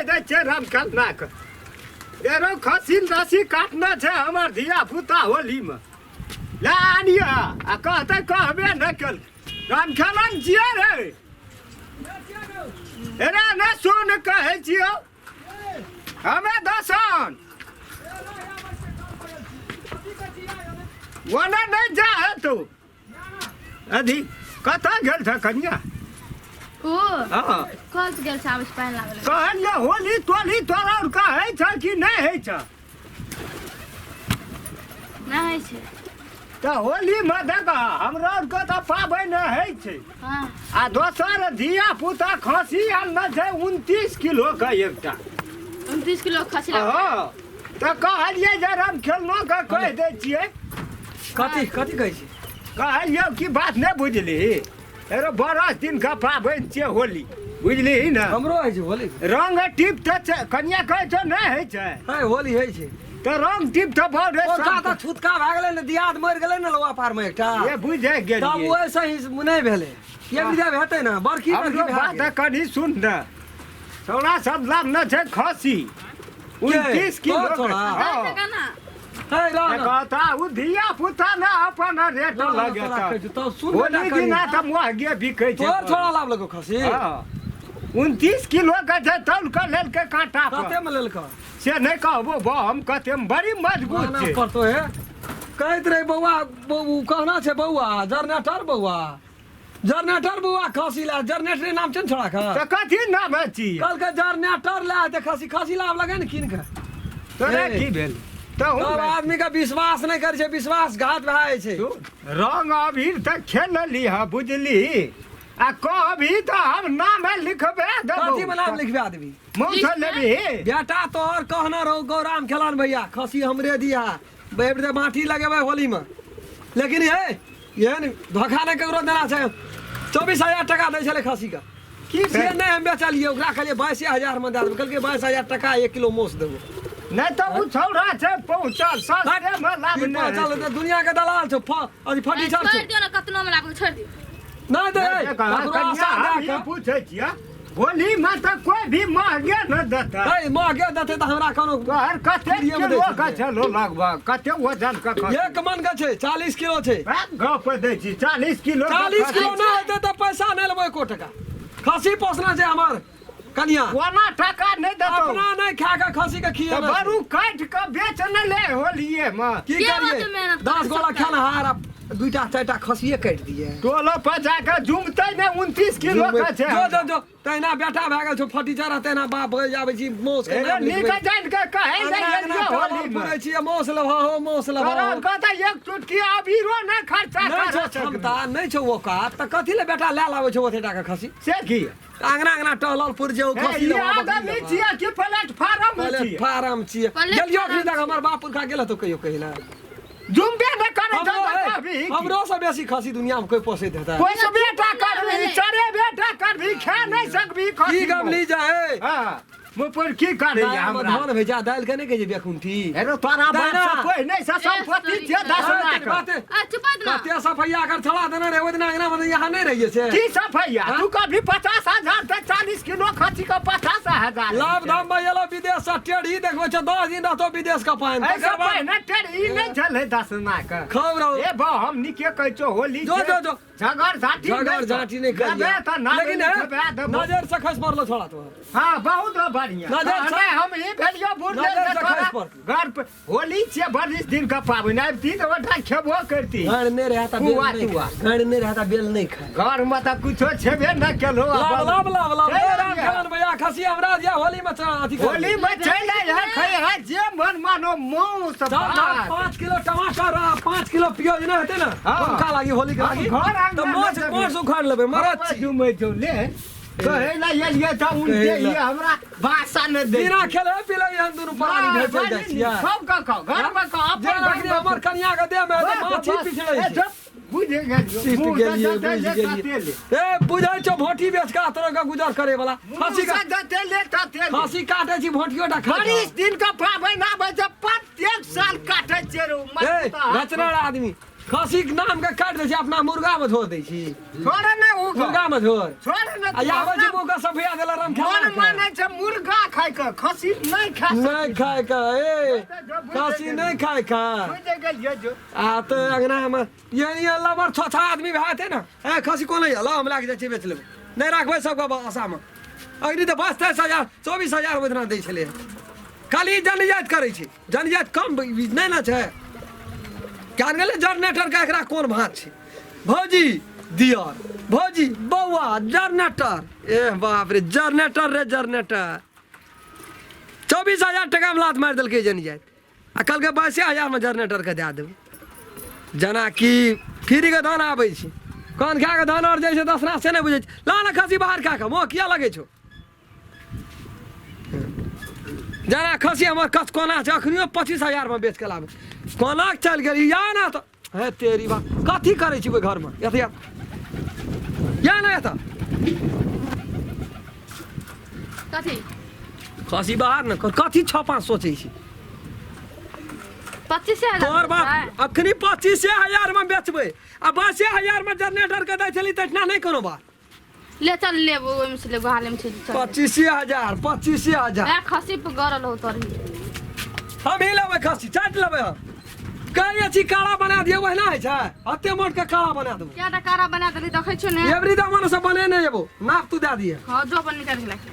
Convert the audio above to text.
दै छियै रामकलना के। एरो खस्सी रस्सी काटना छै हमर धिया पुता होलीमे। ले आनिय आ कहतै कहबे नहि केल। रामखेलन छियै रे। एरा नहि सुन कहै छियौ। हमे दसन ओना नहि जा है तू। अथी कतऽ गेल छ कनिया? ओ हँ। कल से गेल छै, आबै छै पानि लागल। कहलियै होली तोली तोरा आओर कहै छ कि नहि होइ छ? नहि होइ छै। तऽ होलीमे देख हमरा आरके तऽ पाबनि होइ छै। हँ। आ दोसर धिया पुता खस्सी आनने छै 29 किलो के एकटा। 29 किलो खस्सी लागल। हँ, तऽ कहलियै जे राम खेलनो के कहि दै छियै। कथी कथी कहै छी? कहलियौ कि बात नहि बुझली, एरो बरस दिन के पाबनि छियै होली, बुझली ने? हमरो होइ छै होली। रंग टिप तऽ छै, कनिया कहै छौ नहि होइ छै? है, होली होइ छै। तऽ रंग टिप तऽ भऽ रे। ओकरा तऽ छुतका भए गेलै ने, दियाद मरि गेलै ने लोआ पार मे एकटा। ये बुझे तब गेलियै। ओहिसँ ही नहि भेलै। एक विधा हेतै ने बरखी बरखी हमरो भए बात गेल। कनि सुन ने, छौड़ा सब लाभ न छै खस्सी 29 किलो तोहर के। छौड़ा? हँ। दस टका ना। है, रह ना। कहता उ धिया पुता न अपन रेट रह ना, लगेता। तोरा कहै छियौ, तब सुन बेटा होली कनी। दिना तऽ महगे बिकै छै। तोहर छोड़ा लाभ लगो खस्सी? हँ। 29 किलो के छै, तौल के लेलकै काँटा पर। कते में लेलकै? से नहि कहबो बा हम कते में, बड़ी मजबूत माना छै। पड़तो हे। कहैत रहे बौआ, उ कहना छै बौआ, जरनेटर बौआ। जरनेटर बौआ खसी ला, जरनेटरे नाम छै ने छोड़ा के। तऽ कथी नाम छी? कहलकै जरनेटर ला दे खसी, खसी लाभ लगे ने कीन के। तोरा ए। की भेल? तऽ तब आदमी के विश्वास नहि करै छै, विश्वासघात भए जाइ छै। रंग अबीर तऽ खेलली हँ बुझली, आ कहबी तऽ हम नाम लिखबे देबौ। कथी में नाम लिखबा देबी? मौस लेबी? बेटा तोहर कहना रहो गौराम खेलान भैया खसी हमरे दिया, बैठ दे बाटी लगेबै होली में। लेकिन हे एहन धोखा नहि ककरो देना छै। 24,000 टका दै छलै खसी के। की से भेल? नहि हम बेचलियै, ओकरा कहलियै 22,000 में दए देबै। कहलकै 22,000 टका 1 किलो मांस देबो। नहि तऽ ओ छौड़ा छै पहुँचल, सस्ते में लाभ की नहि पहुँचल हेतै। तऽ दुनिया के दलाल छौ, अथी फर्नीचर छौ। छोड़ि दियौ ने, कतनो में लागू छोड़ि दियौ। नहि दे, नहि, ककरो कनिया, आशा हम दए ई कऽ। पूछै छियै, होली में तऽ कोई भी महगे न देतै। है, महगे देतै तऽ हमरा कोनो तोहर कते फ्रीए मे दै किलो के छथिन। छलो लगभग, कते वजन के खस्सी? एक मन के छै, 40 किलो छै। हैं, गप दै छी, 40 किलो के 40 खस्सी। किलो नहि हेतै तऽ पैसा नहि लेबै एको टका। खस्सी पोसना छै हमर कनिया। कोना टका नहि देतौ? अपना नहि खा कऽ खस्सी के तऽ खिएना छै। बरू काटि कऽ बेच ने ले होलिये मे। की के करियै? ओते मेहनत 10 करै गोला सबटा? खेनहार आ 2टा 4टा खस्सिए काटि दिए। टोलो पर जाके जुमतै ने 29 किलो के छै। जो जो जो, तहिना बेटा भए गेल छौ फटीचर, आ तहिना बाप भए जाबै छी माउस के एरे नाम नीक लिखबै। जानि के कहै अंगना नहि अंगना एलियै टहलल होली मे। फिरै छी, माउस लेबह हो, माउस लेबह तोरा हो। कहतै एक चुटकी अबीरो नहि खर्चा नहि छौ करऽ क्षमता, नहि छौ औकात, तऽ कथी ले बेटा लए लाबै छौ ओते टाका खस्सी? से की? अंगना अंगना टहलल पुर जे ओ हे, खस्सी ई लेबह, बकरी आदमी लेबह। छियै कि प्लेटफार्म छियै? प्लेटफार्म छियै। प्लेटफार्म गेलियौ अखनी तक छियै। हमर बाप पुरखा गेल हेतौ कहियो कहिला? जुम्बे नहि करै छै हमरो तऽ हे, कहबी की? हमरो से बेसी खस्सी दुनिया में कोई पोसैत हेतै? पोसबे टा करबी, चरेबे टा करबी, खा नहि सकबी खस्सी। की गमली जाए? हँ, मुँह पर की करैया दालि में हमरा? धान भेजा दालि के नहि कहै छै बेकुंठी? हेरो तोरा बाप दादा। से पहिने से संपत्ति छियै 10 लाख। बाते आ चुपत ना। कते सफैया कर छड़ा देने रहे ओहि दिना अंगना में, यहाँ नहि रहिए से। की सफैया? हाँ? तू कभी 50,000 से 40 किलो खस्सी के 50,000। लाभ धाम में एलो विदेश से टेढ़ी देखबै छै, 10 दिन रहतो विदेश के पानि। ऐसे तकर बाद पहिने टेढ़ी नहि छलै 10 लाख। खूब रहो। ए बा हम नीके कहै छौ होली जो, छै। जो, जो। झगड़ झाटी झगड़ झाटी नहि लेबे करियै। तऽ नाम लेकिन हे, लिखबा देबो। नजर से खसि पड़लो छोड़ा तोहर। हाँ, बहुत बढ़िया। नजर से- नहि, हम ई भेलियो बुढ़ नजर जे से तोरा खसि पड़तौ। घर पर होली छियै, बरिस दिन के पाबनि आबि तऽ ओठा खेबो करती। घर नहि रहता बेल पुआ नहि तुआ। खाय। घर नहि रहता बेल नहि खाय। घर में तऽ कुछो छेबे न केलो। लाभ लाभ लाभ लाभ। चलि हे राम आबिहे। खेलन भैया खसी हमरा दिया होली में अथी कर। होली में चलि आइहे, खइहे जे मन मानो मांस चल, चल, भात। 5 किलो टमाटर आ 5 किलो प्याज नहि हेतै ने? हाँ। हुनका लागी होली के हम लागी। घर आंगन तऽ माछ मे देबै। माछ उखाड़ लेबै, मरद छी। जुमै छौ ले कहै ला एलियै तऽ उनटे कहै ला। ई हमरा भाषा नहि दै बिना खेले पिले एहन दुनू प्राणी भेटल जाइ छियै। सब के कह घर में कह अपन जे घर अखनी में हमर कनिया के देह में बस, माछी बस, पिछड़ै ए, छै। चुप, बुझि गेलियौ। सीट मुँह गेलियै, से बुझि जते ले गेलियै। तते ले। ए बुझै छौ भोटी बेच कऽ तोरा के गुजर करे वाला। मुँह खसी से जते ले तते ले। खसी काटे छी भोटियो टा खा। बरिस दिन के पाबनि आबै छै, प्रत्येक साल काटै छियै रौ, ए मस्त। रचना आदमी। खसी के नाम के काटि दै छी अपना मुर्गा में छोड़ दै छी छोड़ ने उ मुर्गा में छोड़ छोड़ ने आ आबै छै मुर्गा सब भैया देला राम मन खेला मानै छै मुर्गा खाय के खसी नहि खा नहीं खाए का ए खसी नहीं खाए का बुझि गेलियै जो आ तऽ अंगना में ये ये लबर छो छो आदमी भए जेतै ने ए खसी कोन लैया ल हम लए के जाइ छियै बेच लेबै नहि राखबै सबके आशामे अखनी तऽ बस 23,000 24,000 ओहिदिना दै छलै खाली जनजाति करै छै जनजाति कम नहि ने छै क्या गेलै जनरेटरके एकरा कोन भात छै भौजी दियर भौजी बौआ जनरेटर ए बाप रे जनरेटर रे जनरेटर 24,000 टकामे लात मारि देलकै जनजाति आ कहलकै 22,000मे जनरेटरके दए देबै जेना कि फ्रीके धान आबै छै कौन खा कऽ धान आओर जाइ छै दसना से नहि बुझै छै ला ने खसी बाहर खा कऽ मोह किया लगै छौ जेना खसी हमर कस कोना छै अखनियो 25,000मे बेच कऽ लाबै कोना कऽ चलि गेली या ने तऽ हे तेरी बा कथी करै छी ओहि घरमे एतऽ या या ने एतऽ कथी खसी बाहर ने कथी छओ पाँच सोचै छी 25,000 तोहर बाप अखनी 25,000 मे बेचबै आ 22,000 मे जनरेटर के दै छली तहिना नहि कोनो बात ले चल लेबो ओहिमे से लेबो हाले में छै चल 25,000 25,000 ए खसी पर गरल हो तोरी हम ही लेबै खसी चाटि लेबै हम कहै छी काड़ा बना दियौ ओहिना होइ छै एते मोट के काड़ा बना देबो क्या टा कारा बना देली देखै छौ ने एवरी दामन से बनेने जेबो नाप तू दए दिहे हां जो अपन निकाल के लाके।